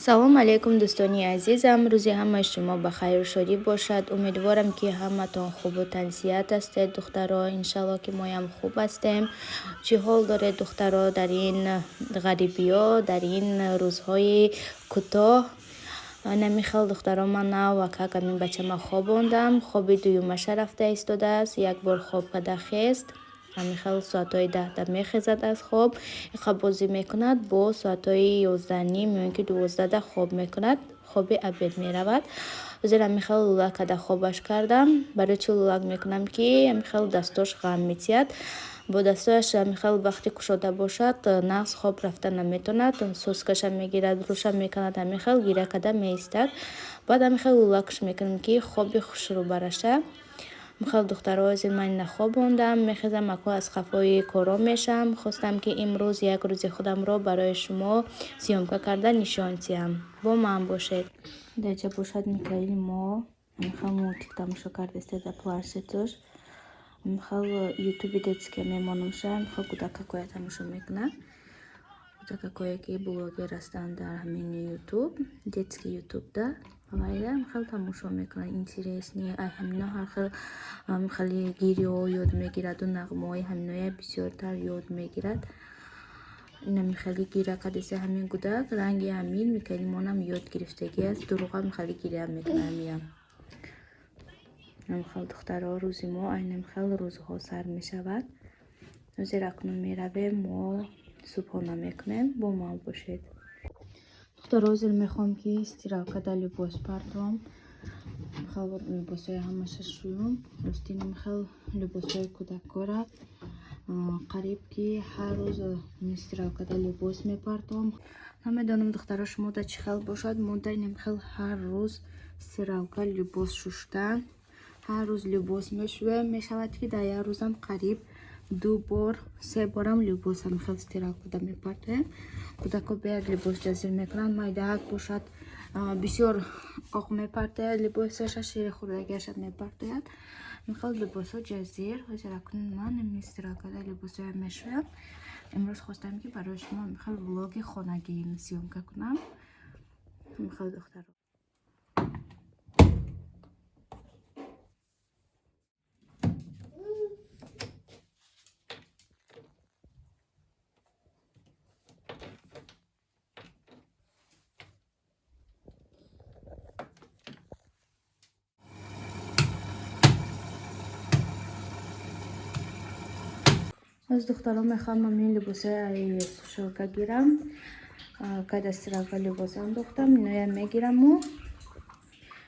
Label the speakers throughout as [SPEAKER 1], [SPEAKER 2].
[SPEAKER 1] Салом алейкум, дӯстони азизам. Рӯзи ҳамаи шумо ба хайру шодӣ бошад. Умедворам, ки ҳаматон хубу тансиҳат ҳастед, духтаро. Иншалло, ки моям хуб ҳастем. Чӣ ҳол доред, духтаро, дар ин ғарибиё, дар ин рӯзҳои кӯтоҳ? Намихел, духтаро, ман нав акак ҳамин бачама хобондам. Хоби дуюмаша рафта истодааст. Як бор хоб када хест. Ҳамихел соатҳои 10-да мехезад аз хоб, иқа бозӣ мекунад, бо соатҳои 11:30 ё ин ки 12-да хоб мекунад, хоби обед меравад. Ҳозир ҳамихел лӯла када хобаш кардам. Барои чӣ лӯлак мекунам? Ки ҳамихел дастош ғам метиҳад. Бо дастояш ҳамихел вақте кушода бошад, нағз хоб рафта наметавонад. Соскаша мегирад, рӯша мекунад, ҳамихел гиря када меистад. Баъд ҳамихел лӯлакш мекунам, ки хоби хушрӯ бараша. Михел, духтаро, ҳозир ман ина хобондам, мехезам, аку аз қафои коро мешам. Хостам, ки имрӯз як рӯзи худамро барои шумо съёмка карда нишон диҳам. Бо ман бошед. Даҷа бошад, Микаили мо михел мультик тамошо кардаиста дар планшеташ. Михел ютуби детский мемонамша, михел кӯдакакоя тамошо мекунад. Кӯдакакое, ки блогер ҳастанд дар ҳамин ютуб, детский ютубда вайра хел тамошо мекунад. Интересный ай ҳамино ҳар хел хеле гирёҳо ёд мегираду нағмаҳои ҳаминоя бисёртар ёд мегирад. Инами хеле гиря кардеса ҳамин кӯдак, ранги ҳамин Микаилмонам ёд гирифтагӣ аст. Дуруғам хеле гиря мекунад ҳамиям. Ҳамихел, духтаро, рӯзи мо айнам хел рӯзҳо сар мешавад. Ҳозир акнун меравем, мо субҳона мекунем. Бо ман бошед. Духтаро, ҳозир мехоҳам, ки стиралкада либос партовам. Михел либосҳои ҳамаша шӯюм. Рости, михел либосҳои кӯдакора қариб ки ҳар рӯз стиралкада либос мепартовам. Намедонам, духтаро, шумо да чӣ хел бошад, мо да инамихел ҳар рӯз стиралка либос шуштан, ҳар рӯз либос мешӯем. Мешавад, ки дар як рӯзам қариб ду бор, се борам либос ҳамихел стиралкада мепартоем. Кӯдако беяд либос ҷазир мекунанд. Майдаак бошад, бисёр оқ мепартояд либосаша, шири хӯрдагиаша мепартояд. Михел либосҳо ҷазир. Ҳозир акнун ман ҳамин стиралкада либосҳоям мешӯям. Имрӯз хостам, ки барои шумо михел влоги хонагӣ съёмка кунам. Михел, духтаро. Аз духтаро, мехоҳам ҳамин либосҳои сушилка гирам. Када стиралка либос андохтам, иноя мегираму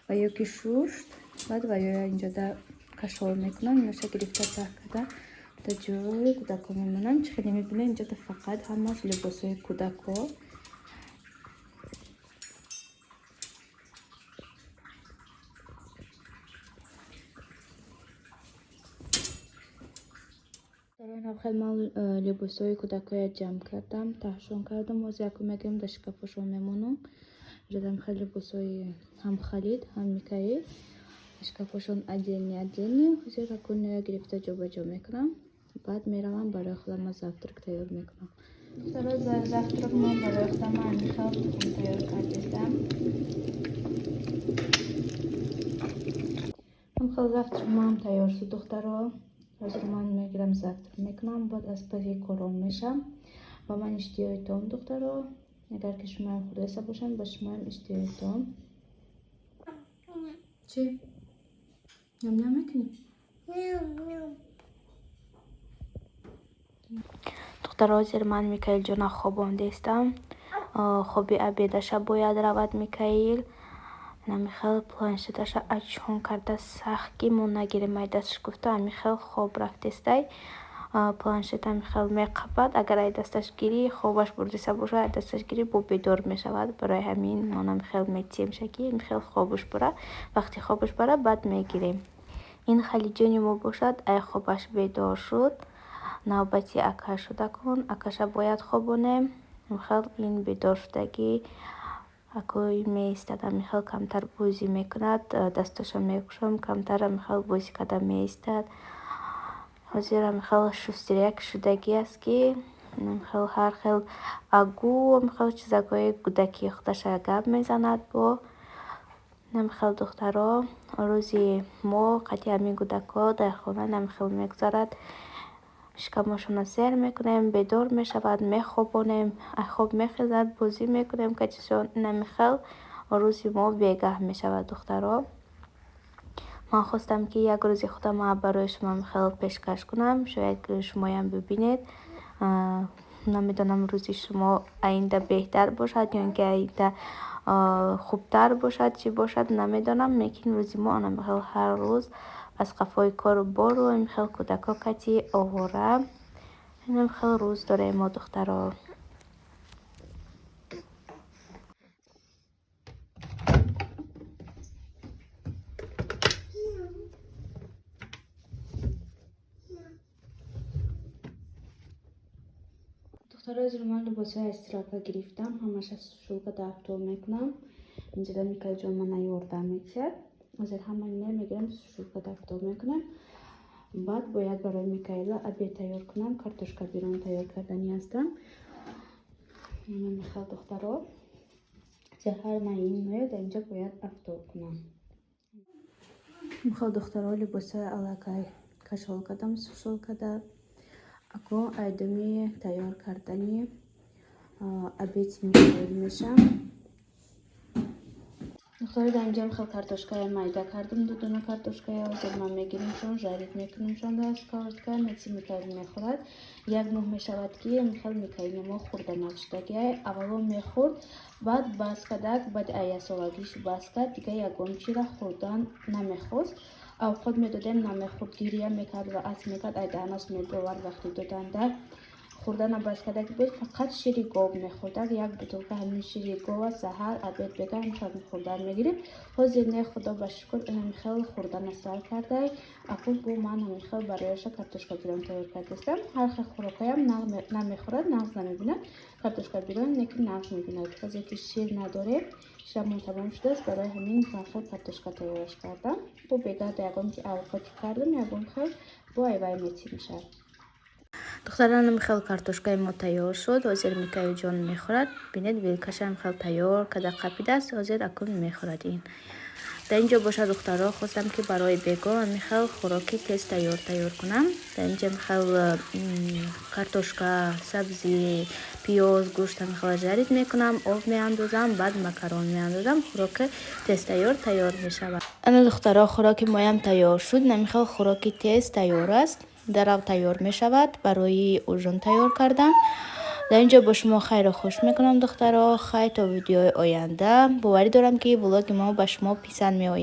[SPEAKER 1] ва ё ки шушт, баъд ва ё инҷода кашол мекунам. Иноша гирифта, таҳ када да ҷои кӯдако мемонам. Чӣ хеле мебинед, инҷода фақат ҳамаш либосҳои кӯдако. Хел ман либосҳои кӯдакоя ҷамъ кардам, таҳшон кардам. Ҳозир яку мегирам, дар шкафошон мемонам. Инҷодам хел либосҳои ҳам Халид, ҳам Микаил шкафошон отдельный отдельный. Ҳозир акуноя гирифта, ҷобаҷо мекунам. Баъд меравам, барои худам завтрак тайёр мекунам. Духтаро, завтрак ман барои худам ҳамихел тухм тайёр кардистам. Ҳамхел завтрак ман тайёр шуд, духтаро. Ҳозир ман мегирам, завтрак мекунам, баъд аз паси корон мешам. Ба ман иштиҳои том, духтаро. Агар ки шумоям хӯрдаиста бошанд, ба шумоям иштиҳои том. Чӣ? Ням-ням мекунӣ? Духтаро, ҳозир ман Микаилҷона хобондестам. Хоби обедаша бояд равад Микаил. Намихел планшеташа ачон карда сахт, ки мо нагирем ай дасташ гуфта, ҳамихел хоб рафтестай. Планшет ҳамихел меқапад, агар ай дасташ гирӣ, хобаш бурдиса бошад, ай дасташ гирӣ, бо бедор мешавад. Барои ҳамин мо намихел метиҳемша, ки михел хобуш бура. Вақти хобуш бара, баъд мегирем. Ин Халиҷони мо бошад, ай хобаш бедор шуд. Навбати ака шуда кун, акаша бояд хобонем. Михел ин бедор шудагӣ акои меистад, ҳамихел камтар бозӣ мекунад, дастоша мекушам, камтар ҳамихел бозӣ карда меистад. Ҳозир ҳамихел шустряк шудагӣ аст, ки Хел ҳар хел агу, хел чизакҳои кӯдакии худаша гап мезанад бо. Намихел, духтаро, рӯзи мо қати ҳамин кӯдакҳо дар хона намихел мегузарад. Шикамошонро сер мекунем, бедор мешавад, мехобонем, хоб мехезад, бозӣ мекунем катишон. Намихел рӯзи мо бегаҳ мешавад, духтаро. Ман хостам, ки як рӯзи худама барои шумо хел пешкаш кунам, шояд шумоям бибинед. Намедонам, рӯзи шумо оинда беҳтар бошад ё ин ки оинда хубтар бошад, чӣ бошад, намедонам, лекин рӯзи мо анамихел ҳар рӯз аз қафои кору бору хел кӯдакҳо кати овора хел рӯз дорем мо, духтаро. Духтаро, ман либосҳои аз стиралка гирифтам, ҳамаша сушилка дафтор мекунам. Инҷода Микаилҷон мана ёрдам метиҳад. Ҳозир ҳамаи ино мегирам, сушилка дафтор мекунам. Баъд бояд барои Микаила обед тайёр кунам, картошка бирон тайёр кардани ҳастам. Михел, духтаро, ҳамаи иноя дар инҷа бояд афтор кунам. Михел, духтаро, либосҳои аллакай кашол кардам сушилкада. Акнун айдами тайёр кардани обеди Микаил мешам. Духтаро, дар инҷа хел картошкая майда кардам, ду дона картошкая. Ҳозир ман мегиримшон, жарить мекунамшон дар сковородка, мети Микаил мехӯрад. Як моҳ мешавад, ки хел Микаили мо хӯрда нашудагиай. Аввало мехӯрд, баъд бас кардак, баъди яксолагиш бас кард, дига ягон чиро хӯрдан намехост. Авқот медодем, намехӯрд, гиря мекард ва ас мекард, ай даҳанаш мебовард вақти доданда. Хӯрдана бас кардаги буд, фақат шири гов мехӯрдак. Як бутылка ҳамин шири гова саҳар, обед, бегаҳ хел хӯрдан мегирифт. Ҳозир не, худо ба шукр, инами хел хӯрдана сар кардай. Акнун бо ман ҳамин хел барояша картошка бирён тайёр кардастам. Ҳар хел хӯрокҳоям намехӯрад, нағз намебинад. Картошка бирён лекин нағз мебинад. Ҳозир ки шир надорем, ширамон тамом шудааст, барои ҳамин хел картошка тайёраш кардам. Бо бегаҳ ягон ки авқоти кардам, ягон хел бо айвай метимшад. Духтарон, хел картошкаи мо тайёр шуд. Ҳозир Микаилҷон мехӯрад. Бинед, вилкашам хел тайёр карда қапидааст. Ҳозир акун мехӯрад ин. Дар инҷо бошад, духтаро, хостам, ки барои бегоҳ хел хӯроки тез тайёр кунам. Дар инҷа хел картошка, сабзӣ, пиёз, гӯшт хел жарить мекунам, об меандозам, баъд макарон меандозам. Хӯроки тез тайёр мешавад. Ана, духтаро, хӯроки моям тайёр шуд. Намин хел хӯроки тез тайёр аст. Дарав тайёр мешавад, барои ужин тайёр кардам. Дар ин ҷо бо шумо хайру хуш мекунам, духтаро. Хайр, то видеои оянда. Боварӣ дорам, ки влоги мо ба шумо писанд меояд.